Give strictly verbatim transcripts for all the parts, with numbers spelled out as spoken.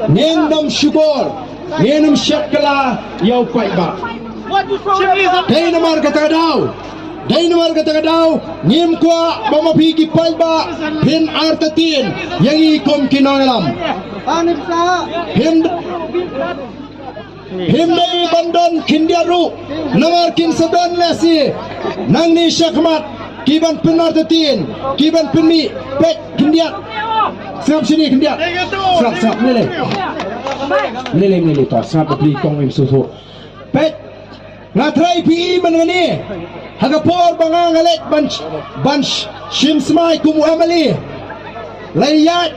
Ngin ym shukor, ngin ym shet kylla ïa u paidbah. Dei namar kata ka daw, dei namar kata ka daw ngim kwah ba ma phi ki paidbah phin artatien ïa ngi kum ki nongïalam. Phim, phim dei ban don khyndiat ruh, namar kin sa don lehse nangne shakhmat ki ban pynartatien, ki ban pynmih. Peit khyndiat. Sngap shini khyndiat. Sngap, sngap, mlei lei. Mlei lei, mlei lei, to sngap, ba pli kong im sngewthuh. Peit. Nga trai phi i man ngane. Ha ka por ba nga nga leit ban, ban sh-, shim smai kum u M L A. La ïaid.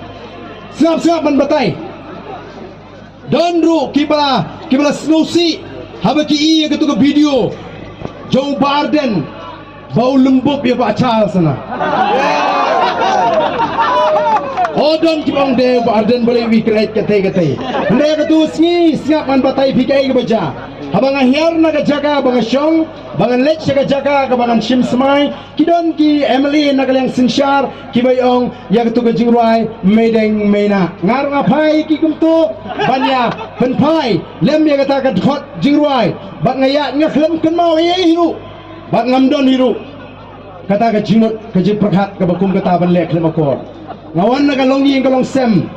Sngap, sngap ban batai. Don ruh kiba, kiba la sngewsih haba ki i ïa katu ka video jong Bah Ardent ba u lynbub ïa Bah Charles na. O don kiba ong de Bah Ardent ba la ïohi kret katei katei. Hynrei katu sngi sngap ngan batai phi kaei kaba jia. Haba nga hiar na ka jaka ba nga shong, ba ngan leit sha ka jaka kaba ngan shim smai, ki don ki M L A na ka liang synshar kiba ong ïa katu ka jingrwai Meideng Meina. Nga ruh nga phai ki kumto ban ïa pynphai lem ïa kata ka dkhot jingrwai. Bad nga ïa nga khlem kynmaw ei ei hi ruh. Bad ngam don hi ruh kata ka jingmut ka jingpyrkhat kaba kum kata ban leh khlem akor. Nga wan na ka longïing ka longsem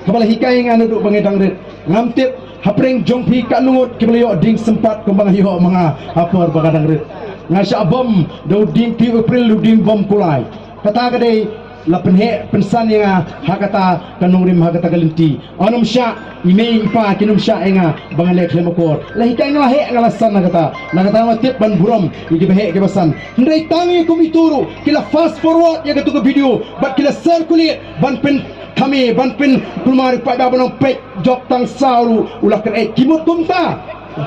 kaba la hikai nga naduh ba nga dang rit. Ngam tip hapdeng jong phi katno ngut kiba la ïoh ding sympat kumba nga ïoh ma nga ha por ba nga dang rit. Nga shah bom da u ding, phi u April u ding bom kulai. Kata ka dei la pynheh pynsan ïa nga ha kata ka nongrim, ha kata ka lynti. Ym shah i mei i pa, kim shah ïa nga ba nga leh khlem akor. La hikai nga la heh, nga la san na kata. Na kata nga tip ban burom ïa kiba heh kiba san. Hynrei tang ïa kum itu ruh ki la fast forward ïa katu ka video bad ki la circulate ban pynkhame, ban pynkulmar ïa u paidbah ban ong peit, jop tang saw ruh u la kren. Ki mut kumta.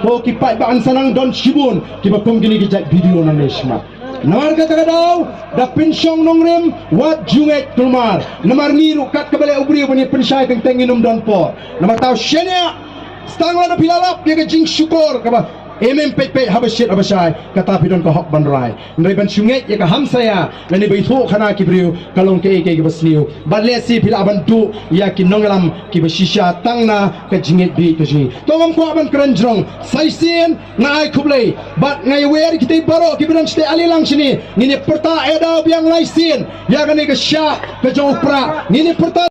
Ko ki paidbah, yn sa nang don shibun kiba kum kine ki jait video nangne shakhmat. Namar kata ka daw da pynshong nongrim wat ju ngeit kulmar. Namar ngi ruh kat kaba leh u briew ban ïa pynshai teng teng ngin ym don por. Namar kata u shaniah, tang lada phi la lap ïa ka jingshukor kaba em em peit peit, haba shit haba shai, kata phi don ka hok ban rai. Hynrei ban shu ngeit ïa ka hamsaïa lane ba ithuh khana ki briew ka long kaei kaei kaba sniew. Bad lehse phi lah ban duh ïa ki nongïalam kiba shisha tang na ka jingngeit beit ka jong ngi. To ngam kwah ban kren jrong. Sa shisien nga ai khublei bad nga ïawer ïa kitei baroh kiba don shatei, ale lang shane. Ngin ïa pyrta, eh, daw biang lai sien ïa kane ka shah ka jong u Prah. Ngin ïa pyrta.